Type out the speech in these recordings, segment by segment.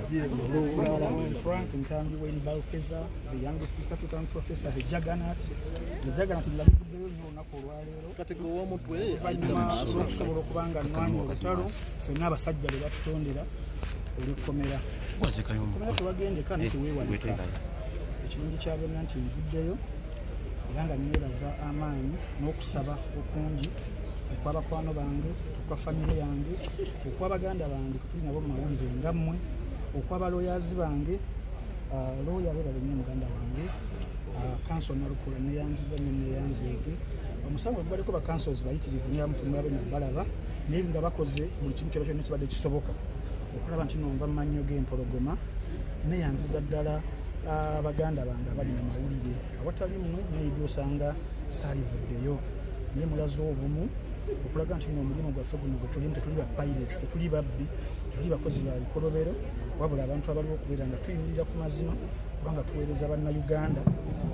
Frank Ntambi Wayne Balkeza, the youngest East African professor, the juggernaut. The juggernaut ndabivuddeyo nnyo olunaku olwaleero oluvannyuma lw'okusobola okuba nga nnwanya olutalo ffenna abasajja be batutondera olw'ekkomera. Ekkomera tewagendeka naye teweewalika. Ekirungi kya byonna nti nvuddeyo era nga neebaza amaanyi n'okusaba okungi okwabakwano bange, okwa famire yange, okwabaganda bange tuli nabo mu mawulire nga mmwe, okwabaloyazi bange, looya beebale nnyo muganda wange, kanso Nalukula neyanziza nnyo neyanzeege. Omusango gubaliko bakansozi bayitirivu nnyo abamu tumulabe nabalaba naye nga bakoze buli kimu kyonna kyonna kibadde kisoboka okulaba nti no nva mu mannyo g'empologoma. Neyanziza ddala baganda bange abali mu mawulire, awatali mmwe naye byosanga saalivuddeyo, naye mulaze obumu okulaga nti no omulimu gwaffe guno gwe tulimu tetuli ba pirates, tetuli babbi, tetuli bakozi ba bikolobero, wabula abantu abaliwo okubeera nga tuyimirira ku mazima kubanga tuweereza Bannayuganda.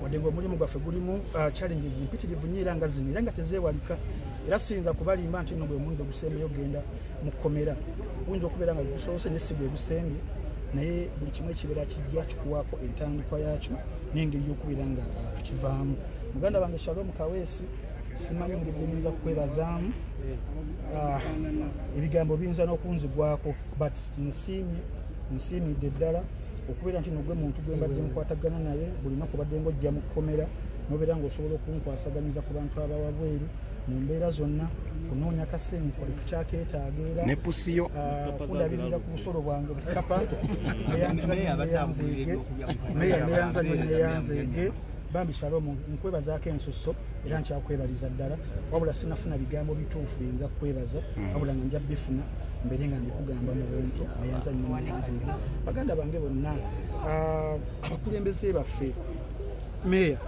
Wadde ng'omulimu gwaffe gulimu challenges mpitirivu nnyo era nga zino era nga tezeewalika, era siyinza kubalimba nti nno gwe mulundi ogusembeyo ogenda mu kkomera. Guyinza okubeera nga gusoose naye si gwe gusembye, naye buli kimu ekibeera kijja kikuwaako entandikwa yaakyo n'engeri y'okubeera nga tukivaamu. Muganda wange Shalom Kaweesi, simanyi ngeri gye nnyinza kukwebazaamu, ebigambo biyinza n'okunzigwako, but nsiimye, nsiimidde ddala okubeera nti nogwe muntu gwe mbadde nkwatagana naye buli lunaku obadde ng'ojja mu kkomera n'obeera ng'osobola okunkwasaganyiriza ku bantu abawabweru mu mbeera zonna, kunoonya kasente wali tukyakeetaaga era ne pusiyo, kundabirira ku busolo bwange bukapa. Meya neyanza nnyo neyanzeege. Bambi Shalom, nkwebazaako ensusso era nkyakwebaliza ddala, wabula sinafuna bigambo bituufu biyinza kukwebaza, wabula nga nja bifuna mbeere nga mbikugamba mu buntu. Neyanza nnyo neyanzeege. Baganda bange bonna, abakulembeze baffe, meya,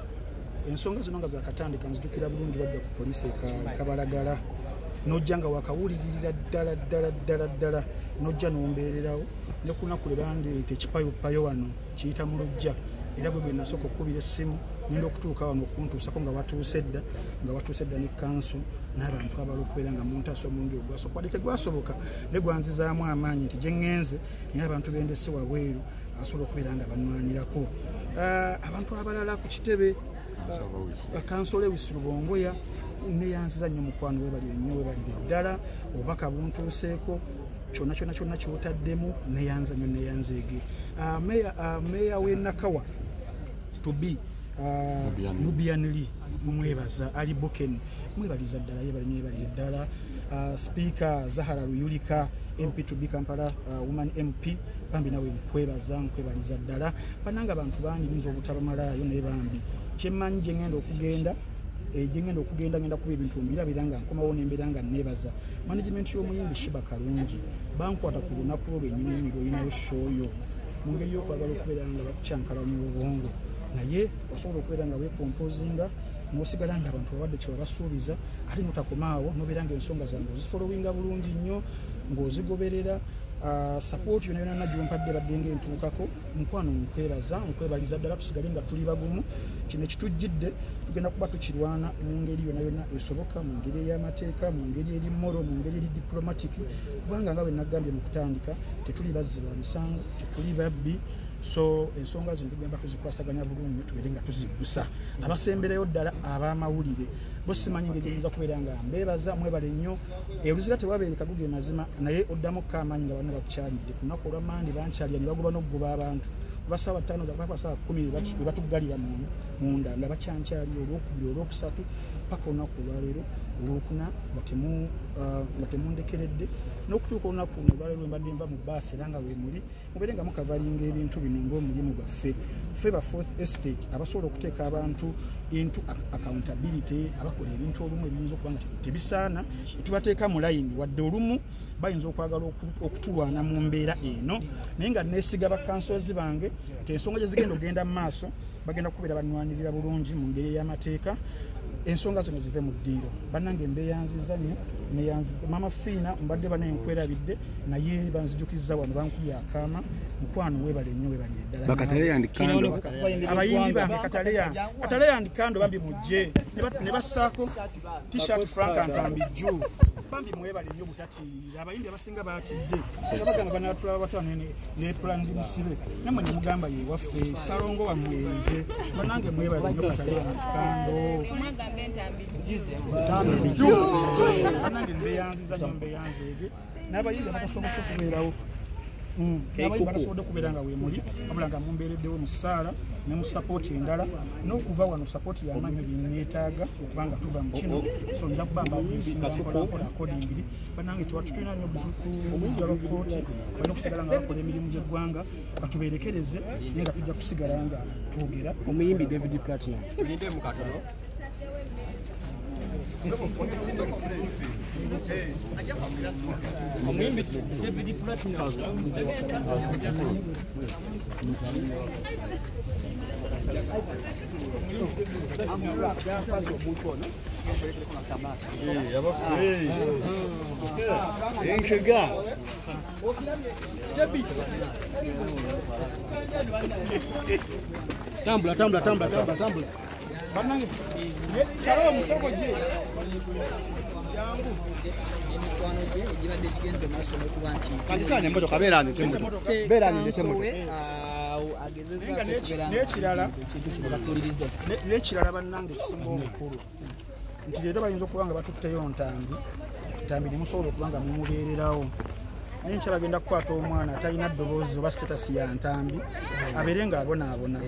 ensonga zino nga zakatandika nzijukira bulungi bajja ku poliisi ekabalagala n'ojja nga wakawuliririra ddala ddala ddala ddala n'ojja n'ombeererawo ne ku lunaku lwe bandeeta ekipayopayo wano kiyita mu luggya, era gwe gwe nasooka okukubira essimu ngenda okutuuka wano okuntuusako nga watuuse dda, nga watuuse dda ne kanso n'abantu abalala okubeera nga muntaasa omulundi ogwasooka. Wadde tegwasoboka naye gwanzizaamu amaanyi nti gye ŋŋenze naye abantu bendese wabweru abasobola okubeera nga banwanirako. Abantu abalala ku kitebe, kanso Lewis Lubongoya, neyanziza nnyo mukwano, weebalire nnyo, weebalire ddala, obubaka buntuuseeko kyonna kyonna kyonna kyotaddemu, neyanza nnyo neyanzeege. Meya w'e Nakawa to be Nubian Lee, mumwebaza, Ali Buken mwebaliza ddala, yeebale nnyo, yeebalire ddala. Speaker Zahara Luyulika, MP to be Kampala, woman MP, bambi nawe nkwebaza, nkwebaliza ddala. Bannange abantu bangi nyinza obutabamalaayo, naye bambi kyemmanyi gye ngenda okugenda, gye ngenda okugenda ngenda kuba ebintu mbirabira nga nkomawo nembeera nga neebaza management y'omuyimbi Shiba Kalungi. Bankwata ku lunaku lwo lwennyininyini lw'olinayo show yo mu ngeri y'okwagala okubeera nga bakukyankalanya obwongo, naye osobola okubeera nga weekompozinga n'osigala nga abantu babadde kyewabasuubiza, ate notakomaawo nobeera nga ensonga zange ozifollowinga bulungi nnyo ng'ozigoberera. Support yonna yonna gyompadde badde ng'entuukako. Mukwano nkwebaza, nkwebaliza ddala. Tusigale nga tuli bagumu. Kino ekitujjidde tugenda kuba tukirwana mu ngeri yonna yonna esoboka, mu ngeri ey'amateeka, mu ngeri eri moral, mu ngeri eri diplomatic, kubanga nga bwe nagambye mu kutandika tetuli bazzi ba misango, tetuli babbi. So ensonga zino tugenda tuzikwasaganya bulungi tubeere nga tuziggusa. Abasembereyo ddala ab'amawulire bo simanyi ngeri eyinza kubeera nga mbeebaza, mwebale nnyo. Oluzira tewabeereka guge mazima, naye oddamu amaanyi nga banno bakukyalidde. Ku lunaku olwa Mande bankyalira ne bagoba n'okugoba abantu kuba ssaawa 5 zakuba ssaawa 10 we batuggalira munda nga bakyankyalira olwokubiri, olwokusatu, paka olunaku olwaleero olwokuna nga temundekeredde n'okutuuka olunaku luno olwaleero lwe mbadde nva mu baasi. Era nga weemuli mubeere nga mukavalinga ebintu bino ng'omulimu gwaffe ffe ba fourth estate abasobola okuteeka abantu into accountability, abakola ebintu olumu ebiyinza okuba nga tebisaana, tubateeka mu layini. Wadde olumu bayinza okwagala okutulwana mu mbeera eno, naye nga neesiga bakansozi bange nti ensonga gye zigenda okugenda mu maaso bagenda kubeera banwanirira bulungi mu ngeri ey'amateeka, ensonga zino zive mu ddiiro. Bannange mbeeyanziza nnyo, neyanziza Mama Fiina, mbadde banaye nkwerabidde, naye banzijukiza wano bankubye akaama. Mukwano weebale nnyo, weebalire ddala. Bakatale and Kando. Abayimbi bange Katale and Kando, bambi mujje ne bassaako T-shirt Frank Ntambi jju. Bambi mwebale nnyo butatiira. Abayimbi abasinga baatidde. Bagamba banaatulaba batya ne plan musibe. Nammwe ne mugamba ye waffe Ssalongo wammwe nze. Bannange mwebale nnyo Kataleya Kando. Bannange mbeyanziza nnyo mbeyanzeege. N'abayimbi abatasobodde okubeerawo. N'abayimbi batasobodde okubeera nga weemuli wabula nga mumbeereddewo mu ssaala ne mu sapooti endala n'okuva wano sapooti y'amaanyi gye neetaaga okuba nga tuva mu kino. So nja kuba mbaadressinga mpolampola accordingly. Bannange tulina nnyo okujja lwa kkooti, balina okusigala nga bakola emirimu gy'eggwanga, katubeerekereze naye nga tujja kusigala nga twogera. Omuyimbi David Platinum. Omuyimbi David Platinum. Tambula, tambula, tambula, tambula, tambula. Bannange, Shalom soko gye. Jangu. Emikwano gye egibadde gigenze maaso n'okuba nti Kandikane emmotoka beera ndeete emmotoka. Beera ndeete emmotoka. Agezezaako n'ekirala ekintu kino batuulirize. N'ekirala bannange ekisinga obukulu nti leero bayinza okuba nga batutteyo Ntambi, Ntambi ne musobola okuba nga mumubeererawo. Naye enkya bagenda kukwata omwana atalina ddoboozi oba status ya Ntambi abeere ng'abonaabona.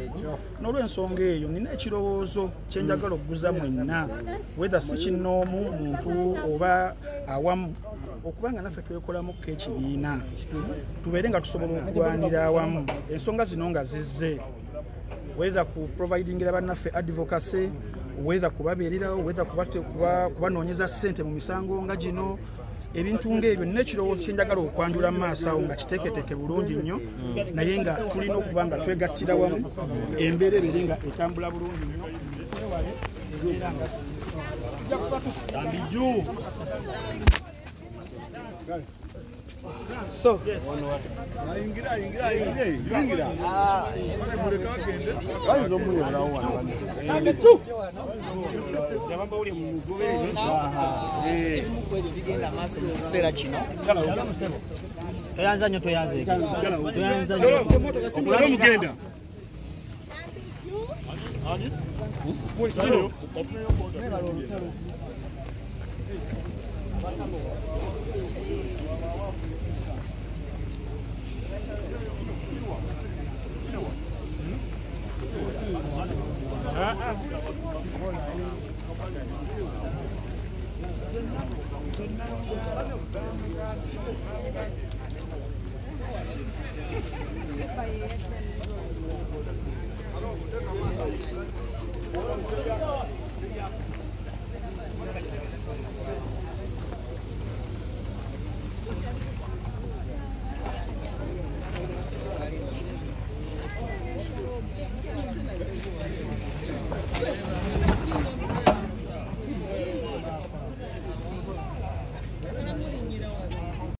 N'olw'ensonga eyo nina ekirowoozo kye njagala okuguza mwenna, whether si kinnoomu muntu oba awamu, okuba nga naffe twekolamuko ekibiina tubeere nga tusobola okulwanira awamu ensonga zino nga zizze, whether ku providingira bannaffe advocacy, whether kubabeererawo, whether kubanoonyeza ssente mu misango nga gino, ebintu ng'ebyo. Nina ekirowoozo kye njagala okwanjula mu maaso awo nga kiteeketeeke bulungi nnyo, naye nga tulina okuba nga twegattira wamu embeera ebeere nga etambula bulungi nnyo. Twewale embeera nga tujja kuba tusimbijju. So, Ayingira, ayingira, ayingira, ayingira. Bayinza omuyobolawo wano banne. Ebimu ku ebyo bigenda maaso mu kiseera kino. Toyanza nnyo, toyanza Toyanza nnyo. Mugenda.